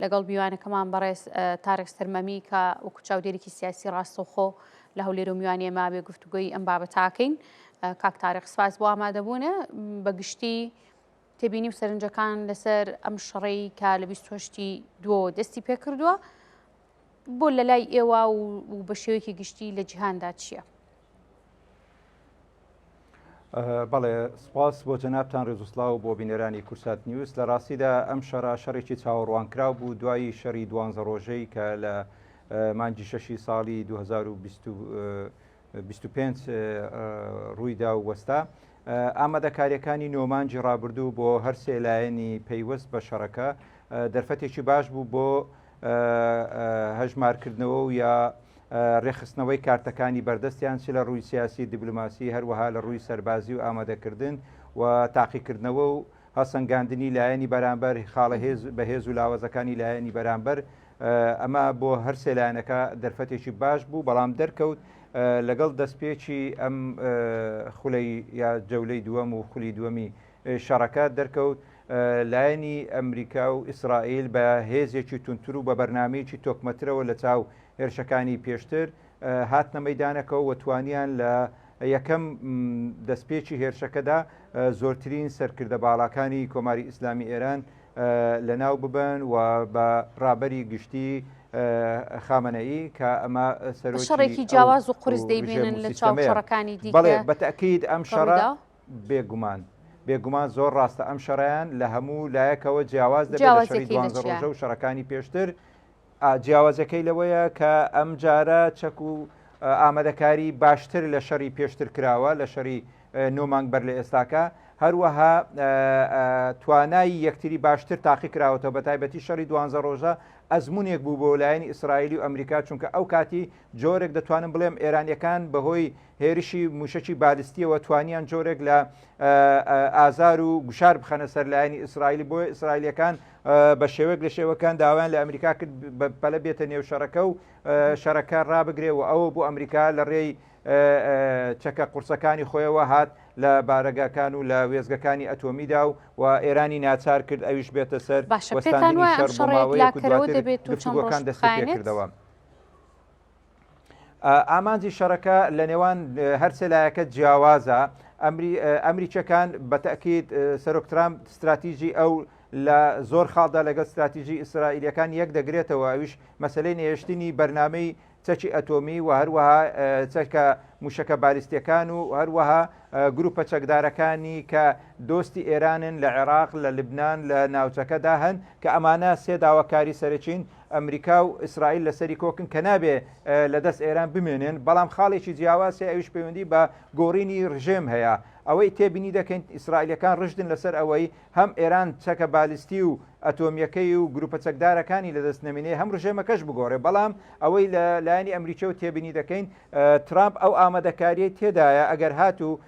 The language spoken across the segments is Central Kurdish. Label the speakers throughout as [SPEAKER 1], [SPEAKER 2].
[SPEAKER 1] لەگەڵ میوانەکەمان بەڕێز تارق سەرمەمی کە وەکو چاودێرێکی سیاسی ڕاستەوخۆ لە هەولێر و میوانی ئێمە بێ گفتوگۆی ئەم بابەتاکەین. کاک تارق سپاس بۆ ئامادەبوونە. بە گشتی تێبینی و سەرنجەکان لەسەر ئەم شەڕەی کە لە 28 دووەوە دەستی پێکردووە بۆ لە لای ئێوە و بە شێوەیەکی گشتی لە جیهاندا چییە؟
[SPEAKER 2] بەڵێ سپاس بۆ جەنابتان ڕێز و سڵاو بۆ بینەرانی کورسات نیوز. لە ڕاستیدا ئەم شەڕە شەڕێکی چاوەڕوانکراو بوو دوای شەڕی دوانزە ڕۆژەی کە لە مانگی شەشی ساڵی 2025 ڕوویدا و وەستا. ئامادەکاریەکانی نۆ مانگی ڕابردوو بۆ هەرسێ لایەنی پەیوەست بە شەڕەکە دەرفەتێکی باش بوو بۆ هەژمارکردنەوە و یا ڕێکخستنەوەی کارتەکانی بەردەستیان چ لە ڕووی سیاسی دیبلۆماسی هەروەها لە ڕووی سەربازی و ئامادەکردن و تاقیکردنەوە و هەڵسەنگاندنی لایەنی بەرامبەر خاڵە هێز بەهێز و لاوازەکانی لایەنی بەرامبەر ئەمە بۆ هەر سێ لایەنەکە دەرفەتێکی باش بوو بەڵام دەرکەوت لەگەڵ دەستپێکی ئەم خولەی یا جەولەی دووەم و خولی دووەمی شەڕەکە دەرکەوت لایەنی ئەمریکا و ئیسرائیل بە هێزێکی توندتر و بە بەرنامەیەکی تۆکمەترەوە لە چاو هێرشەکانی پێشتر هاتنە مەیدانەکەوە و توانیان لە یەکەم دەستپێکی هێرشەکەدا زۆرترین سەرکردە باڵاکانی کۆماری ئیسلامی ئێران لەناو ببەن و بە ڕابەری گشتی خامەنەئی کە ئەمە سەرۆکی
[SPEAKER 1] شەڕێکی جیاواز و قورس دەیبینن لە چاو شەڕەکانی دیکە.
[SPEAKER 2] بەڵێ بە تەئکید ئەم شەڕە بێگومان. بێگومان زۆر ڕاستە ئەم شەڕەیان لە هەموو لایەکەوە جیاواز دەبێت لە شەڕی دوانزە ڕۆژە و شەڕەکانی پێشتر. جیاوازەکەی لەوەیە کە ئەم جارە چەک و ئامادەکاری باشتر لە شەڕی پێشتر کراوە لە شەڕی نۆ مانگ بەر لە ئێستاکە، هەروەها توانای یەکتری باشتر تاقی کراوەتەوە بە تایبەتی شەڕی دوانزە ڕۆژە ئەزمونێک بوو بۆ لایەنی ئیسرائیلی و ئەمریکا چونکە ئەو کاتی جۆرێک دەتوانم بڵێم ئێرانیەکان بەهۆی هێرشی مووشەکی بالیستییەوە توانیان جۆرێک لە ئازار و گوشار بخەنە سەر لایەنی ئیسرائیلی، بۆیە ئیسرائیلییەکان بە شێوەیەک لە شێوەکان داوایان لە ئەمریکا کرد بە پەلە بێتە نێو شەڕەکە و شەڕەکە ڕابگرێ و ئەوە بۆ ئەمریکا لە ڕێی چەکە قورسەکانی خۆیەوە هات لە بارەگاکان و لە وێستگەکانی ئەتۆمیدا و و ئێرانی ناچار کرد ئەویش بێتە سەر
[SPEAKER 1] باشە پێتان
[SPEAKER 2] وەستاندنی
[SPEAKER 1] وایە ئەم
[SPEAKER 2] شەڕ بۆ
[SPEAKER 1] شەڕە
[SPEAKER 2] ماوەیەک و
[SPEAKER 1] یەکلاکەرەوە
[SPEAKER 2] دواتر
[SPEAKER 1] دەبێت و چەند ڕۆژ
[SPEAKER 2] گفتوگۆکان دەستی
[SPEAKER 1] بخایەنێت؟
[SPEAKER 2] پێکردەوە. ئامانجی شەڕەکە لە نێوان هەرسێ لایەکە جیاوازە. ئەمریکیەکان بە تەئکید سەرۆک ترامپ ستراتیژی ئەو لە زۆر خاڵدا لەگەڵ ستراتیژی ئیسرائیلیەکان یەک دەگرێتەوە، ئەویش مەسەلەی نەهێشتنی بەرنامەی چەکی ئەتۆمی و هەروەها چەکە موشەکە بالیستیەکان و هەروەها گروپە چەکدارەکانی کە دۆستی ئێرانن لە عێراق، لە لبنان، لە ناوچەکەدا هەن کە ئەمانە سێ داواکاری سەرەکین ئەمریکا و ئیسرائیل لەسەری کۆکن کە نابێ لە دەست ئێران بمێنێن، بەڵام خاڵێکی جیاواز هەیە ئەویش پەیوەندی بە گۆڕینی ڕژێم هەیە. ئەوەی تێبینی دەکەین ئیسرائیلەکان ڕژدن لەسەر ئەوەی هەم ئێران چەکە بالیستی و ئەتۆمییەکەی و گروپە چەکدارەکانی لەدەست نەمێنێ هەم ڕژێمەکەش بگۆڕێ، بەڵام ئەوەی لە لایەنی ئەمریکیەوە تێبینی دەکەین ترامپ ئەو ئامادەکاریەی تێدایە ئەگەر هاتوو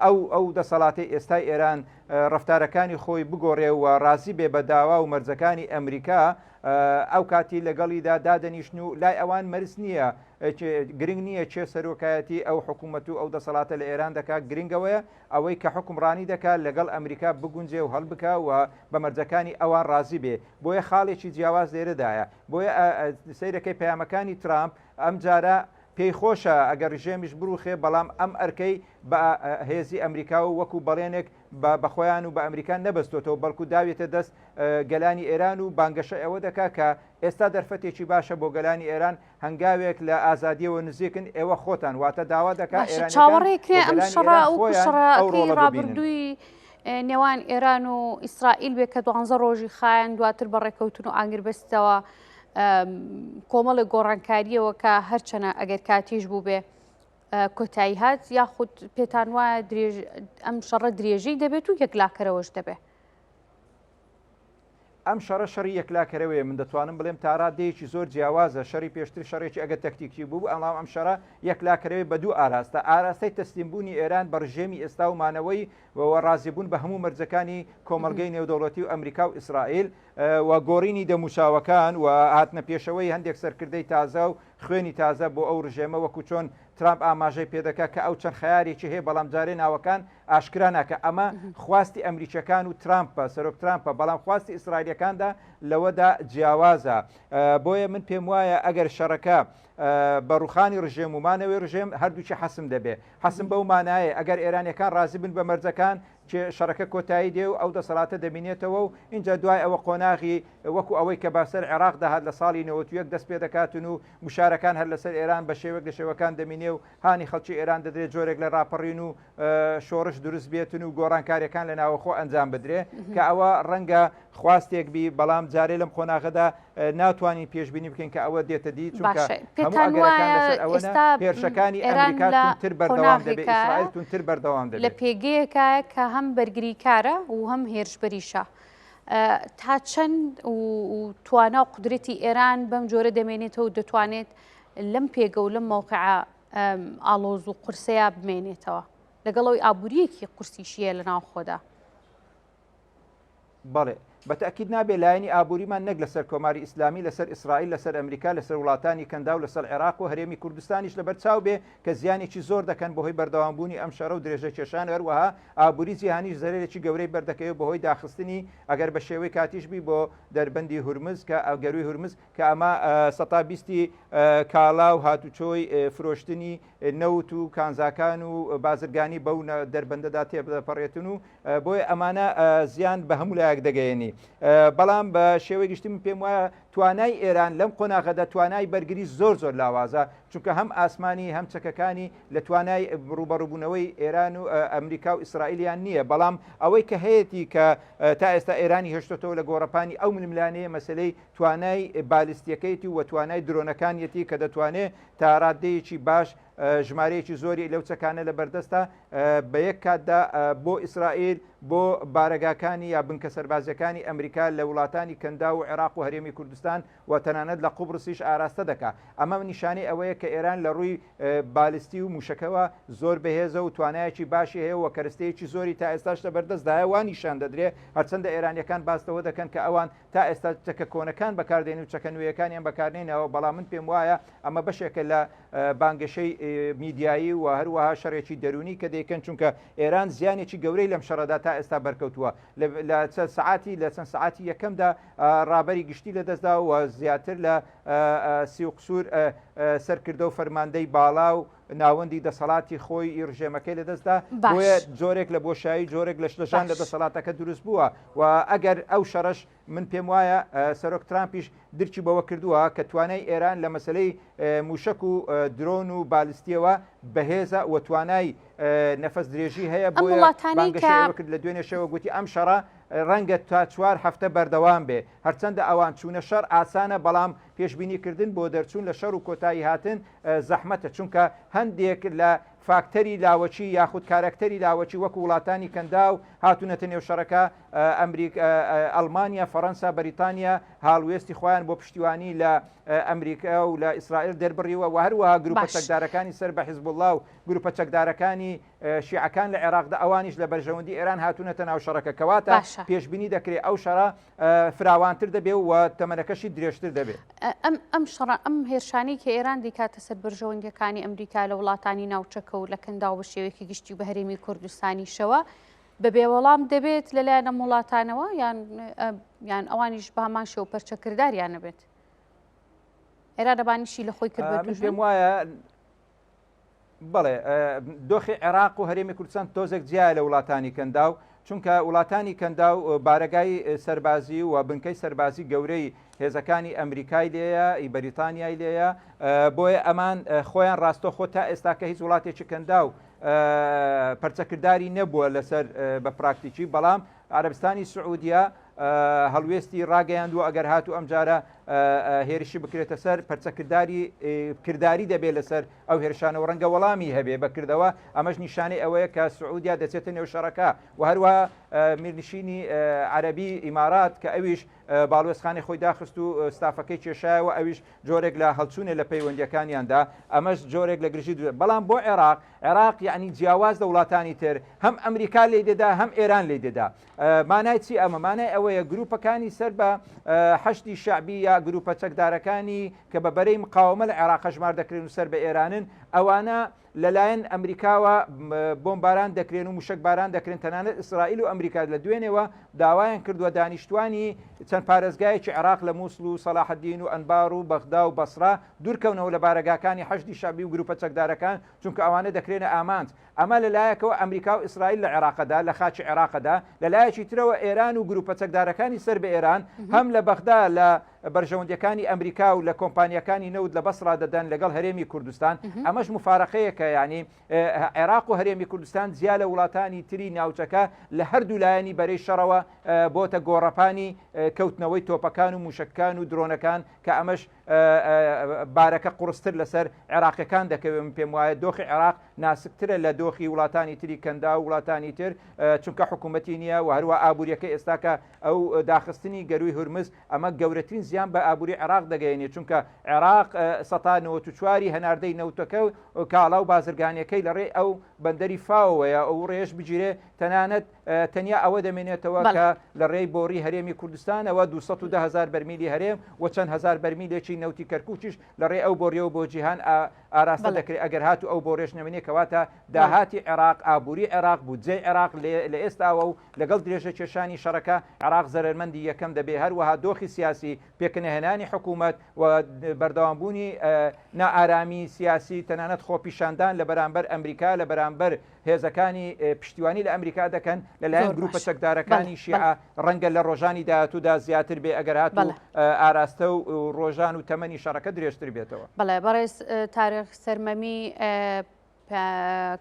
[SPEAKER 2] ئەو ئەو دەسەڵاتەی ئێستای ئێران ڕەفتارەکانی خۆی بگۆڕێ و ڕازی بێ بە داوا و مەرجەکانی ئەمریکا ئەو کاتی لەگەڵیدا دادەنیشن و لای ئەوان مەرج نییە گرنگ نییە کێ سەرۆکایەتی ئەو حکوومەت و ئەو دەسەڵاتە لە ئێران دەکات گرنگەوەیە ئەوەی کە حوکمڕانی دەکات لەگەڵ ئەمریکا بگونجێ و هەڵبکا و بە مەرجەکانی ئەوان ڕازی بێ بۆیە خاڵێکی جیاواز لێرەدایە بۆیە سەیرەکەی پەیامەکانی ترامپ ئەمجارە پێی خۆشە ئەگەر ڕژێمیش بڕوخێ بەڵام ئەم ئەرکەی بە هێزی ئەمریکا و وەکو بەڵێنێک بە بەخۆیان و بە ئەمریکا نەبەستۆتەوە بەڵکو داویەتە دەست گەلانی ئێران و بانگەشەی ئەوە دەکا کە ئێستا دەرفەتێکی باشە بۆ گەلانی ئێران هەنگاوێک لە ئازادیەوە نزیکن ئێوە خۆتان واتە داوا دەکا
[SPEAKER 1] باشە
[SPEAKER 2] ئێرانیەکان
[SPEAKER 1] چاوەڕێ
[SPEAKER 2] و
[SPEAKER 1] کرێ ئەم
[SPEAKER 2] گەلانی
[SPEAKER 1] شەڕە
[SPEAKER 2] ئێران
[SPEAKER 1] وەکو
[SPEAKER 2] خۆیان ئەو
[SPEAKER 1] شەڕەکەی
[SPEAKER 2] ڕۆڵە ببینن.
[SPEAKER 1] ڕابردووی نێوان ئێران و ئیسرائیل بێ کە دوانزە ڕۆژی خایان دواتر بە ڕێکەوتن و ئاگربەستەوە کۆمەڵێک گۆڕانکاریەوە کە هەرچەنە ئەگەر کاتیش بوو بێ کۆتایی هات یاخود پێتان وایە درێژ ئەم شەڕە درێژەی دەبێت و یەکلاکەرەوەش دەبێت؟
[SPEAKER 2] ئەم شەڕە شەڕی یەکلاکەرەوەیە، من دەتوانم بڵێم تاڕادەیەکی زۆر جیاوازە، شەڕی پێشتر شەڕێکی ئەگەر تەکتیکی بوو، بەڵام ئەم شەڕە یەکلاکەرەوەی بە دوو ئاراستە، ئاراستەی تەسلیمبوونی ئێران بە ڕژێمی ئێستا و مانەوەی و ڕازیبوون بە هەموو مەرجەکانی کۆمەڵگەی نێودەوڵەتی و ئەمریکا و ئیسرائیل و گۆڕینی دەموچاوەکان و هاتنە پێشەوەی هەندێک سەرکردەی تازە و خوێنی تازە بۆ ئەو ڕژێمە وەکو چۆن ترامپ ئاماژەی پێدەکا کە ئەو چەند خەیارێکی هەیە بەڵام جارێ ناوەکان ئاشکرا ناکا. ئەمە خواستی ئەمریکیەکان و ترامپە، سەرۆک ترامپە، بەڵام خواستی ئیسرائیلیەکاندا لەوەدا جیاوازە. بۆیە من پێموایە ئەگەر شەڕەکە بە ڕوخانی ڕژێم و مانەوەی ڕژێم هەردووکی حەسم دەبێ. حەسم بەو مانایەی ئەگەر ئێرانیەکان ڕازی بن بە مەرجەکان، شەڕەکە کۆتایی دێ و ئەو دەسەڵاتە دەمینێتەوە و ئینجا دوای ئەوە قۆناغی وەکو ئەوەی کە بەسەر عێراق داهات لە ساڵی 91 دەست پێ دەکاتن و گوشارەکان هەر لەسەر ئێران بە شێوەیەک لە شێوەکان دەمینێ و هانی خەڵکی ئێران دەدرێت جۆرێک لە ڕاپەڕین و شۆڕش دروست بێتن و گۆڕانکاریەکان لە ناوەخۆ ئەنجام بدرێ کە ئەوە ڕەنگە خواستێک بی بەڵام جارێ لەم قۆناغەدا ناتوانین پێشبینی بکەین کە ئەوە دێتە دی چونکە هەموو ئەگەرەکان لەسەر ئەوەنە هێرشەکانی ئەمریکا توندتر بەردەوام دەبێت ئیسرائیل توندتر بەردەوام دەبێت
[SPEAKER 1] لە پێگەیەکە کە هەم بەرگریکارە و هەم هێرشبەریشە. تا چەند و توانا و قودرەتی ئێران بەم جۆرە دەمێنێتەوە و دەتوانێت لەم پێگە و لەم مەوقعە ئاڵۆز و قورسەیە بمێنێتەوە لەگەڵ ئەوی ئابووریەکی قورسیشیە لە ناوخۆدا.
[SPEAKER 2] بەڵێ، بە تەئکید نابێ لایەنی ئابووریمان نەک لەسەر کۆماری ئیسلامی، لەسەر ئیسرائیل، لەسەر ئەمریکا، لەسەر وڵاتانی کەنداو، لەسەر عێراق و هەرێمی کوردستانیش لەبەر چاو بێ کە زیانێکی زۆر دەکەن بەهۆی بەردەوامبوونی ئەم شەڕە و درێژە کێشان و هەروەها ئابووری جیهانیش زەرەرێکی گەورەی بەردەکەوێ بەهۆی داخستنی ئەگەر بە شێوەی کاتیش بی بۆ دەربەندی هورمز کە گەرووی هورمز کە ئەمە سەتا بیستی کاڵا و هاتوچۆی فرۆشتنی نەوت و کانزاکان و بازرگانی بەو دەربەندەدا تێدەپەڕێتن و بۆیە ئەمانە زیان بە هەموو لایەک دەگەیەنی بەڵام بە شێوەی گشتی من پێم وایە توانای ئێران لەم قۆناغەدا توانای بەرگری زۆر زۆر لاوازە چونکە هەم ئاسمانی هەم چەکەکانی لە توانای ڕوبەڕوبوونەوەی ئێران و ئەمریکا و ئیسرائیلیان نییە بەڵام ئەوەی کە هەیەی کە تا ئێستا ئێرانی هێشتۆتەوە لە گۆڕەپانی ئەو ململانەیە مەسلەی توانای بالیستیەکەیتی و توانای درۆنەکانیەتی کە دەتوانێت تا ڕادەیەکی باش ژمارەیەکی زۆری لەو چەکانە لە بەردەستە بە یەک کاتدا بۆ ئیسرائیل بۆ بارەگاکانی یا بنکە سەربازیەکانی ئەمریکا لە وڵاتانی کەنداو و عێراق و هەرێمی کوردستان و تەنانەت لە قوبرسیش ئاراستە دەکا ئەمە نیشانەی ئەوەیە کە ئێران لە ڕووی بالستی و موشەکەوە زۆر بەهێزە و توانایەکی باشی هەیە و کەرستەیەکی زۆری تا ئێستاش لە بەردەستدایە وا نیشان دەدرێ هەرچەندە ئێرانیەکان باس لەوە دەکەن کە ئەوان تا ئێستا چەکە کۆنەکان بەکاردێن و چەکە نوێیەکانیان بەکارنێنەوە بەڵام من پێم وایە ئەمە بەشێکە لە بانگەشەی میدیایی و هەروەها شەڕێکی دەروونی کە دەیکەن چونکە ئێران زیانێکی گەورەی لەم شەڕەدا تا ئێستا بەرکەوتووە لە چەند سەعاتی لە چەند سەعاتی یەکەمدا ڕابەری گشتی لەدەستدا و زیاتر لە سی و قسوور سەرکردە و فەرماندەی باڵا و ناوەندی دەسەڵاتی خۆی ئی ڕژێمەکەی لەدەستدا بۆیە جۆرێک لە بۆشایی جۆرێک لە شلەژان لە دەسەڵاتەکە دروست بووە و ئەگەر ئەو شەڕەش من پێم وایە سەرۆک ترامپیش درکی بەوە کردووە کە توانای ئێران لە مەسەلەی مووشەک و درۆن و بالستیەوە بەهێزە و توانای نەفەس درێژی هەیە
[SPEAKER 1] ئەم
[SPEAKER 2] بۆیە
[SPEAKER 1] وڵاتانەی
[SPEAKER 2] بانگەشەی
[SPEAKER 1] کە
[SPEAKER 2] ئەوە کرد لە دوێنێ شەوە گوتی ئەم شەڕە ڕەنگە تا چوار هەفتە بەردەوام بێ هەرچەندە ئەوان چوونە شەڕ ئاسانە بەڵام پێشبینی کردن بۆ دەرچوون لە شەڕ و کۆتایی هاتن زەحمەتە چونکە هەندێک لە فاکتەری لاوەکی یاخود کارەکتەری لاوەکی وەکو وڵاتانی کەنداو هاتوونەتە نێو شەڕەکە، ئەمریک، ئەڵمانیا، فەڕەنسا، بەریتانیا هاڵوێستی خۆیان بۆ پشتیوانی لە ئەمریکا و لە ئیسرائیل دەربڕیوە و هەروەها گروپە چەکدارەکانی سەر بە حیزبوڵڵا و گروپە چەکدارەکانی شیعەکان لە عێراقدا ئەوانیش لە بەرژەوەندی ئێران هاتوونەتە ناو شەڕەکە کەواتە پێشبینی دەکرێت ئەو شەڕە فراوانتر دەبێ و تەمەنەکەشی درێژتر دەبێ.
[SPEAKER 1] ئەم ئەم شەڕە ئەم هێرشانەی کە ئێران دەیکاتە سەر بەرژەوەندییەکانی ئەمریکا لە وڵاتانی ناوچەکە و لە کەنداو بە شێوەیەکی گشتی و بە هەرێمی کوردستانیشەوە بە بێ وەڵام دەبێت لەلایەن ئەم وڵاتانەوە یان یان ئەوانیش بە هەمان شێوە پەرچەکرداریان نەبێت؟ ئێران ئەبانیشی لە خۆی کرد بە
[SPEAKER 2] من
[SPEAKER 1] دوژمن؟
[SPEAKER 2] پێم وایە بەڵێ دۆخی عێراق و هەرێمی کوردستان تۆزێک جیایە لە وڵاتانی کەنداو، چونکە وڵاتانی کەنداو بارەگای سەربازی و بنکەی سەربازی گەورەی هێزەکانی ئەمریکای لێیە، ئی بەریتانیای لێیە، بۆیە ئەمان خۆیان ڕاستەوخۆ تا ئێستاکە هیچ وڵاتێکی کەنداو پەرچەکرداری نەبووە لەسەر بە پراکتیکی، بەڵام عەرەبستانی سعودیە هەڵوێستی ڕاگەیاندووە ئەگەر هاتوو ئەمجارە هێرشی بکرێتە سەر پەرچەکرداری کرداری دەبێت لەسەر ئەو هێرشانەوە ڕەنگە وەڵامی هەبێ بەکردەوە ئەمەش نیشانەی ئەوەیە کە سعودیا دەچێتە نێو شەڕەکە و هەروە میرنشینی عەربی ئیمارات کە ئەویش باڵوێزخانەی خۆی داخست و ستافەکەی کێشایەوە ئەویش جۆرێک لە هەڵچوونێ لە پەیوەندیەکانیاندا ئەمەش جۆرێک لە گرژی بەڵام بۆ عێراق عێراق یعنی جیاواز لە وڵاتانی تر هەم ئەمریکا لی دەدا هەم ئێران لی دەدا مانای چی ئەمە؟ مانای ئەوەیە گروپەکانی سەر بە حەشدی شەعبی یا گروپە چەکدارەکانی کە بە بەرەی مقاوەمە لە عێراق هەژمار دەکرێن و سەر بە ئێرانن، ئەوانە لەلایەن ئەمریکاوە بۆمباران دەکرێن و موشەکباران دەکرێن، تەنانەت ئیسرائیل و ئەمریکا لە دوێنێوە داوایان کردووە دانیشتوانی چەند پارێزگایەکی عێراق لە موسڵ و سەلاحەدین و ئەنبار و بەغدا و بەسرا دوورکەونەوە لە بارەگاکانی حەشدی شەعبی و گروپە چەکدارەکان، چونکە ئەوانە دەکرێنە ئامانج. ئەمە لە لایەکەوە ئەمریکا و ئیسرائیل لە عێراقدا، لە خاکی عێراقدا، لە لایەکی ترەوە ئێران و گروپە چەکدارەکانی سەر بە ئێران هەم لە بەغدا لە بەرژەوەندیەکانی ئەمریکا و لە کۆمپانیاکانی نەوت لە بەسڕا دەدەن لەگەڵ هەرێمی کوردستان، ئەمەش موفارەقەیەکە یانی عێراق و هەرێمی کوردستان جیا لە وڵاتانی تری ناوچەکە لە هەردوو لایەنی بەرەی شەڕەوە بۆتە گۆڕەپانی کەوتنەوەی تۆپەکان و موشەکەکان و درۆنەکان کە ئەمەش بارەکە قوڕستر لەسەر عێراقیەکان دەکەوێت. من پێم وایە دۆخی عێراق ناسکترە لە دۆخی وڵاتانی تری کەنداو و وڵاتانی تر، چونکە حکوومەتی نییە و هەروە ئابووریەکە ئێستاکە ئەو داخستنی گەرووی هورمز ئەمە گەورەترین زیان بە ئابووری عێراق دەگەیەنێت، چونکە عێراق سەتا 94ی هەناردەی نەوتەکە و کاڵا و بازرگانیەکەی لە ڕێی ئەو بەندەری فاوەیە، ئەو ڕێش بگیرێ تەنانەت تەنیا ئەوە دەمێنێتەوە کە لە ڕێی بۆڕی هەرێمی کوردستانەوە 210 هەزار بەرمیلی هەرێم و چەند هەزار بەرمیلێکی نەوتی کەرکووکیش لە ڕێی ئەو بۆڕیەوە بۆ جیهان ئاراستە دەکرێت. ئەگەر هاتوو ئەو بۆڕێش نەمێنێ کەواتە داهاتی عێراق، ئابووری عێراق، بودجەی عێراق لە ئێستاوە و لەگەڵ درێژە کێشانی شەڕەکە عێراق زەرەرمەندی یەکەم دەبێ. هەروەها دۆخی سیاسی، پێکنەهێنانی حکوومەت و بەردەوامبوونی نائارامی سیاسی، تەنانەت خۆپیشاندان لە بەرامبەر ئەمریکا، لە بەرامبەر هێزەکانی پشتیوانی لە ئەمریکا دەکەن لەلایەن گروپە چەکدارەکانی شیعە ڕەنگە لە ڕۆژانی داهاتوودا زیاتر بێ ئەگەر هاتوو ئاراستە و ڕۆژان و تەمەنی شەڕەکە درێژتر بێتەوە.
[SPEAKER 1] بەڵێ بەڕێز تاریق سەرمەمی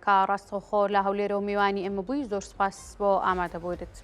[SPEAKER 1] کە ڕاستەوخۆ لە هەولێرەوە میوانی ئێمە بووی زۆر سپاس بۆ ئامادەبوونت.